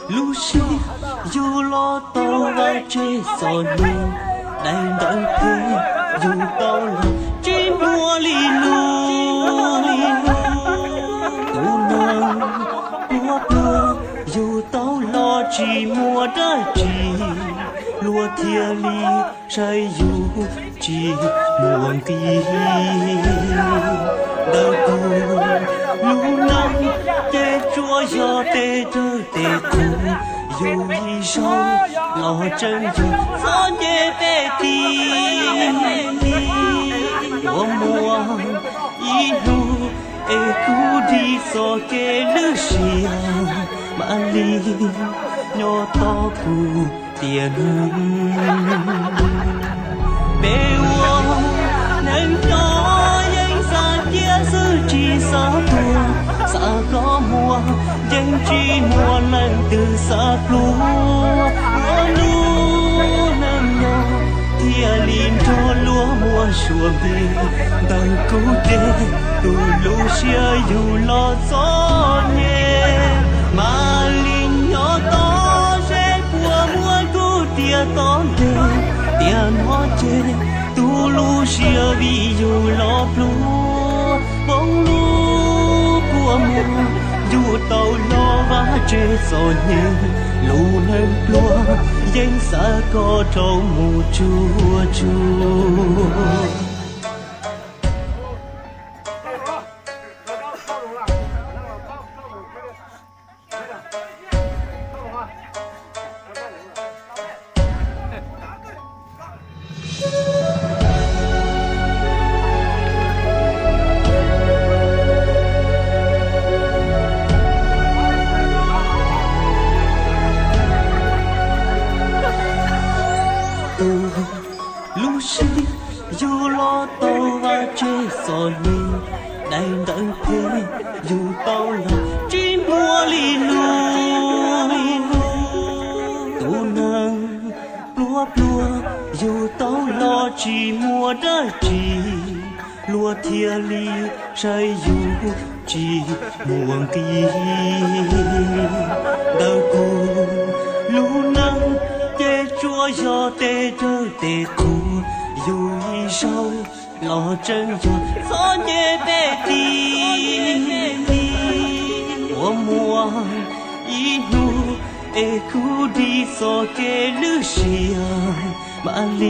Lub sij hawm yus los tau vaj tse txom nyem, daim ntawv phem yus tau los tsis muaj li lus. Tus neeg pluag pluag yus tau los tsis muaj dab tsi, luag thiaj li saib yus tsis muaj nqis. Ntawm kuv lub neej ces tsuas yog tes dawb tes qhuav, yus ib zaug los tseem yog txom nyem peb tib. Ua muaj ib hnub es kuv dim txoj kev lwj siab, mam li nyob tos kuv tiam neeg. Peb ua neej nyob yeej xav ciaj xwb tsis xav tuag, xav koj muag yeej tsis muaj leej twg xav pluag. Ua lub neej nyob thiaj li nrog luag muaj suab npe, ntawm kuv tej tus lub siab yus los txom nyem. Mam li nyob tos seb puas muaj kuv tiam tom ntej, tiam no ces tus lub siab vim yus los pluag. Poob lub kua muag yus tau los vaj tse txom nyem, lub neej pluag yeej xav koj rau mus tsuag tsuag. Lub sij hawm yus los tau vaj tse txom nyem, daim ntawv phem yus tau los tsis muaj li lus. Tus neeg pluag pluag yus tau los tsis muaj dab tsi, luag thiaj li saib yus tsis muaj nqis. Ntawm kuv lub neej ces tsuas yog tes dawb tes qhuav, yus ib zaug los tseem yog txom nyem peb tib. Ua muaj ib hnub es kuv dim txoj kev lwj siab, mam li